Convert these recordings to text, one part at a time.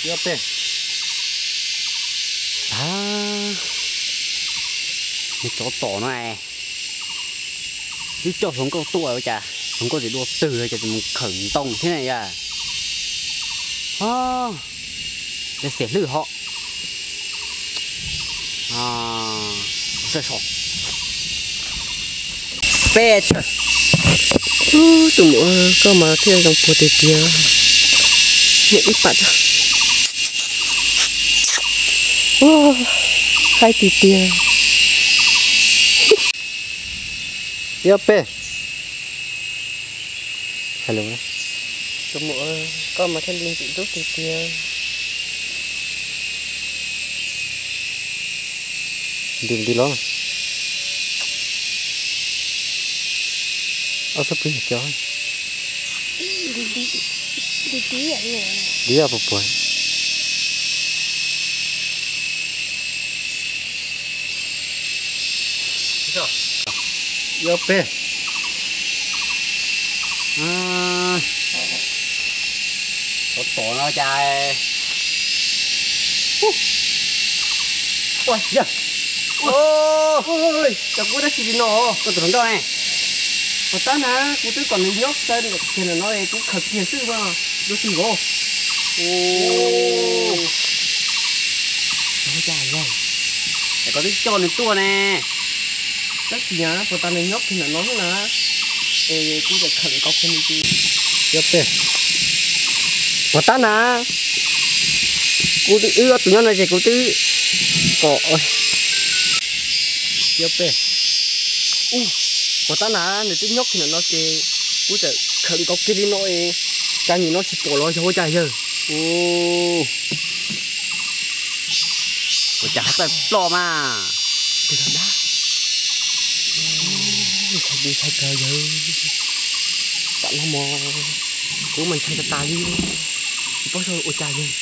Ib ob peb. Nws tsov tom no es, wb coj hluas nkauj tuaj ua cas hluas nkauj tsis dua twg ces mus khawm ntoo thiab na yom. Xiam hlwb ho. Peb. Tus muam, koj mas thiaj zoo puag tiag tiag. Niam ib pam tso. Haib tiag tiag. Ib ob peb. Tus muam, koj mas thiaj li ntxim hlub tiag tiag. Nti nti los. Ob sab pwg cov. Nti puas puas. Ib ob peb. Tsov tom no cas. Ua yog. Cas kuv dab tsi li no, koj tus hluas nkauj ne? Puas tab na, kuv twb kom nws nyob kiag ntawm no es kuv khawm kiag xwb mas dua twg os. Es koj twb coj nws tuaj ne. Tab sis puas tab nws nyob kiag ntawm no xwb na, es kuv tseem khawm nkaus kiag nws. Puas tab na, kuv twb wb ob tug nyob no ces kuv twb kom. Puas tab na, nws twb nyob kiag ntawm no ces kuv tseem khawm nkaus kiag li no es cas nim no tsis pom los yog ua cas yawg? Ua cas ho txawj ploj mas. Ntshai kawg yawg, tam no mas kuv mas ntshai tas tas li, tsis paub xyov ua cas yawg.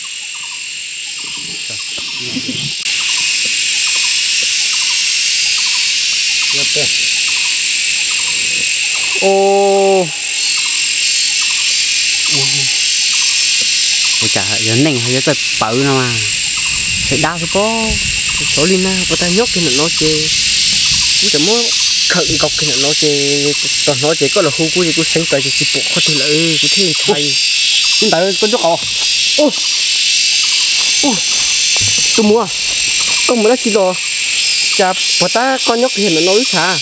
Ua cas yog neeg ho yuav txawj pawv no mas, txhais dab xwb pob. Xyov li na, puas tab nyob kiag ntawm no ces kuv tseem muab khawm nkaus kiag ntawm no ces txog hnub ces koj los hu kuv ces kuv seev plaws ces tsis pom qhov twg lawm kuv thiaj ntshai. Li ntawd koj ntsuab qhov. Tus muam, koj mus dab tsi los? Cas puas tab koj nyob kiag ntawm no wb xav?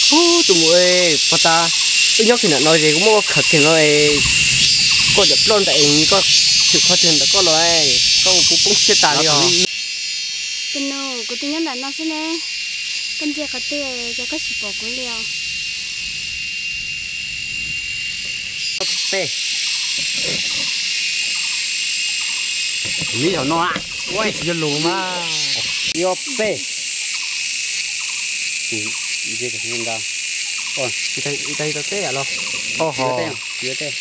Tus muam, puas tab wb nyob kiag ntawm no ces kuv muab koj khawm kiag no, koj cov ploj ntawm es koj tshwm qhov twg ntawm koj los, koj ua kuv poob siab tas li os. Tus nus, kuv twb nyob ntawm no xwb ne, koj ntsia qhov twg ces koj tsis pom kuv li os. Peb. Neb zaum no, ua tsis yog lus mas. Ib ob peb. Tsis tau teb los? Tsis tau teb.